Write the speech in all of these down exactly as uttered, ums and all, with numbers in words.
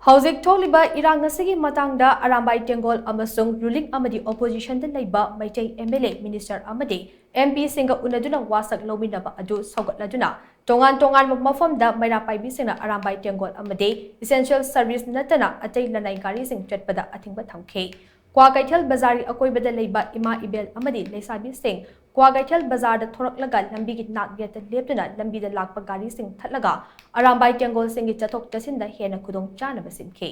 ꯍꯧꯖꯤꯛ ꯊꯣꯛꯂꯤꯕ ꯏꯔꯥꯡ ꯑꯁꯤꯒꯤ ꯃꯇꯥꯡꯗ ꯑꯔꯥꯝꯕꯥꯏ ꯇꯦꯡꯒꯣꯜ ꯑꯃꯁꯨꯡ ruling ꯑꯃꯗꯤ oppositionꯗ ꯂꯩꯕ ꯃꯩꯇꯩ MLA, minister ꯑꯃꯗꯤ MPꯁꯤꯡꯒ ꯎꯅꯗꯨꯅ ꯋꯥꯁꯛ ꯂꯧꯃꯤꯟꯅꯕ ꯑꯗꯨ ꯁꯧꯒꯠꯂꯗꯨꯅ ꯇꯣꯉꯥꯟ ꯇꯣꯉꯥꯟꯕ ꯃꯐꯝꯗ ꯃꯩꯔꯥ ꯄꯥꯏꯕꯤꯁꯤꯡꯅ ꯑꯔꯥꯝꯕꯥꯏ ꯇꯦꯡꯒꯣꯜ ꯑꯃꯗꯤ essential service ꯅꯠꯇꯅ ꯑꯇꯩ ꯂꯅꯥꯏ ꯒꯥꯔꯤꯁꯤꯡ ꯆꯠꯄꯗ ꯑꯊꯤꯡꯕ ꯊꯝꯈꯤ꯫ ꯀ꯭ꯋꯥꯀꯩꯊꯦꯜ ꯕꯖꯥꯔꯒꯤ ꯑꯀꯣꯏꯕꯗ ꯂꯩꯕ ꯏꯃꯥ ꯏꯕꯦꯜ ꯑꯃꯗꯤ ꯂꯩꯁꯥꯕꯤꯁꯤꯡ ꯀ꯭ꯋꯥꯀꯩꯊꯦꯜ ꯕꯖꯥꯔꯗ ꯊꯣꯔꯛꯂꯒ ꯂꯝꯕꯤꯒꯤ ꯅꯥꯛ ꯌꯦꯠꯇ ꯂꯦꯞꯇꯨꯅ ꯂꯝꯕꯤꯗ ꯂꯥꯛꯄ ꯒꯥꯔꯤꯁꯤꯡ ꯊꯠꯂꯒ ꯑꯔꯥꯝꯕꯥꯏ ꯇꯦꯡꯒꯣꯜꯁꯤꯡꯒꯤ ꯆꯠꯊꯣꯛ ꯆꯠꯁꯤꯟꯗ ꯍꯦꯟꯅ ꯈꯨꯗꯣꯡ ꯆꯥꯅꯕ ꯁꯤꯟꯈꯤ꯫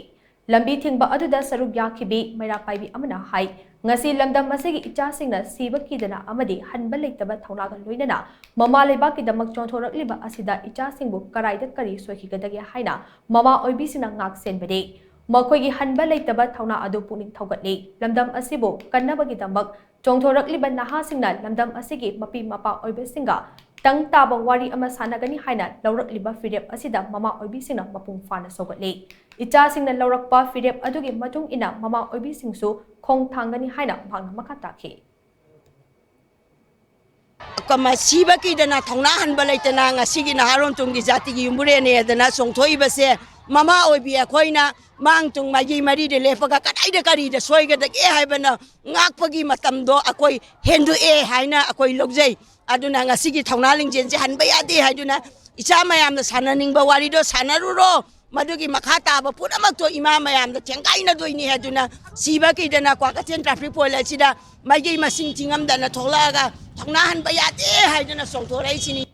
ꯂꯝꯕꯤ ꯊꯤꯡꯕ ꯑꯗꯨꯗ ꯁꯔꯨꯛ ꯌꯥꯈꯤꯕꯤ ꯃꯩꯔꯥ ꯄꯥꯏꯕꯤ ꯑꯃꯅ ꯍꯥꯏ, ꯉꯁꯤ ꯂꯝꯗꯝ ꯑꯁꯤꯒꯤ ꯏꯆꯥꯁꯤꯡꯅ ꯁꯤꯕ ꯀꯤꯗꯅ ꯑꯃꯗꯤ ꯍꯟꯕ ꯂꯩꯇꯕ ꯊꯧꯅꯥꯒ ꯂꯣꯏꯅꯅ ꯃꯃꯥ ꯂꯩꯕꯥꯛꯀꯤꯗꯃꯛ ꯆꯣꯡꯊꯣꯔꯛꯂꯤꯕ ꯑꯁꯤꯗ ꯏꯆꯥꯁꯤꯡꯕꯨ ꯀꯔꯥꯏꯗ ꯀꯔꯤ ꯁꯣꯏꯈꯤꯒꯗꯒꯦ ꯍꯥꯏꯅ ꯃꯃꯥ ꯑꯣꯏꯕꯤꯁꯤꯡꯅ ꯉꯥꯛ ꯁꯦꯟꯕꯅꯤ꯫ ꯃꯈꯣꯏꯒꯤ ꯍꯟꯕ ꯂꯩꯇꯕ ꯊꯧꯅꯥ ꯑꯗꯨ ꯄꯨꯛꯅꯤꯡ ꯊꯧꯒꯠꯂꯤ꯫ ꯂꯝꯗꯝ ꯑꯁꯤꯕꯨ ꯀꯟꯅꯕꯒꯤꯗꯃꯛ ꯆꯣꯡꯊꯣꯔꯛꯂꯤꯕ ꯅꯍꯥꯁꯤꯡꯅ ꯂꯝꯗꯝ ꯑꯁꯤꯒꯤ ꯃꯄꯤ ꯃꯄꯥ ꯑꯣꯏꯕꯁꯤꯡꯒ ꯇꯪ ꯇꯥꯕ ꯋꯥꯔꯤ ꯑꯃ ꯁꯥꯟꯅꯒꯅꯤ ꯍꯥꯏꯅ ꯂꯧꯔꯛꯂꯤꯕ ꯐꯤꯔꯦꯞ ꯑꯁꯤꯗ ꯃꯃꯥ ꯑꯣꯏꯕꯤꯁꯤꯡꯅ ꯃꯄꯨꯡ ꯐꯥꯅ ꯁꯧꯒꯠꯂꯤ꯫ ꯏꯆꯥꯁꯤꯡꯅ ꯂꯧꯔꯛꯄ ꯐꯤꯔꯦꯞ ꯑꯗꯨꯒꯤ ꯃꯇꯨꯡ ꯏꯟꯅ ꯃꯃꯥ ꯑꯣꯏꯕꯤꯁꯤꯡꯁꯨ ꯈꯣꯡ ꯊꯥꯡꯒꯅꯤ ꯍꯥꯏꯅ ꯃꯍꯥꯛꯅ ꯃꯈꯥ ꯇꯥꯈꯤ꯫ ꯀꯃ ꯁꯤꯕ ꯀꯤꯗꯅ ꯊꯧꯅꯥ ꯍꯟꯕ ꯂꯩꯇꯅ ꯉꯁꯤꯒꯤ ꯅꯍꯥꯔꯣꯟ ꯇꯨꯡꯒꯤ ꯖꯥꯇꯤꯒꯤ ꯌꯨꯝꯕꯨꯔꯦꯟꯅꯦꯗꯅ ꯆꯣꯡꯊꯣꯛꯏꯕꯁꯦ ꯃꯃꯥ ꯑꯣꯏꯕꯤ ꯑꯩꯈꯣꯏꯅ ꯃꯥꯡ ꯇꯨꯡ ꯃꯥꯏꯒꯤ ꯃꯔꯤꯗ ꯂꯦꯞꯄꯒ ꯀꯗꯥꯏꯗ ꯀꯔꯤꯗ ꯁꯣꯏꯒꯗꯒꯦ ꯍꯥꯏꯕꯅ ꯉꯥꯛꯄꯒꯤ ꯃꯇꯝꯗꯣ ꯑꯩꯈꯣꯏ ꯍꯦꯟꯗꯣꯛꯑꯦ ꯍꯥꯏꯅ ꯑꯩꯈꯣꯏ ꯂꯧꯖꯩ꯫ ꯑꯗꯨꯅ ꯉꯁꯤꯒꯤ ꯊꯧꯅꯥ ꯂꯤꯡꯖꯦꯜꯁꯦ ꯍꯟꯕ ꯌꯥꯗꯦ ꯍꯥꯏꯗꯨꯅ ꯏꯆꯥ ꯃꯌꯥꯝꯅ ꯁꯥꯟꯅꯅꯤꯡꯕ ꯋꯥꯔꯤꯗꯣ ꯁꯥꯟꯅꯔꯨꯔꯣ꯫ ꯃꯗꯨꯒꯤ ꯃꯈꯥ ꯇꯥꯕ ꯄꯨꯝꯅꯃꯛꯇꯣ ꯏꯃꯥ ꯃꯌꯥꯝꯗ ꯊꯦꯡꯒꯥꯏꯅꯗꯣꯏꯅꯤ ꯍꯥꯏꯗꯨꯅ ꯁꯤꯕ ꯀꯤꯗꯅ ꯀ꯭ꯋꯥꯀꯩꯊꯦꯜ traffic point ꯑꯁꯤꯗ ꯃꯥꯏꯀꯩ ꯃꯁꯤꯡ ꯊꯤꯉꯝꯗꯅ ꯊꯣꯛꯂꯛꯑꯒ ꯊꯧꯅꯥ ꯍꯟꯕ ꯌꯥꯗꯦ ꯍꯥꯏꯗꯨꯅ ꯆꯣꯡꯊꯣꯔꯛꯏꯁꯤꯅꯤ꯫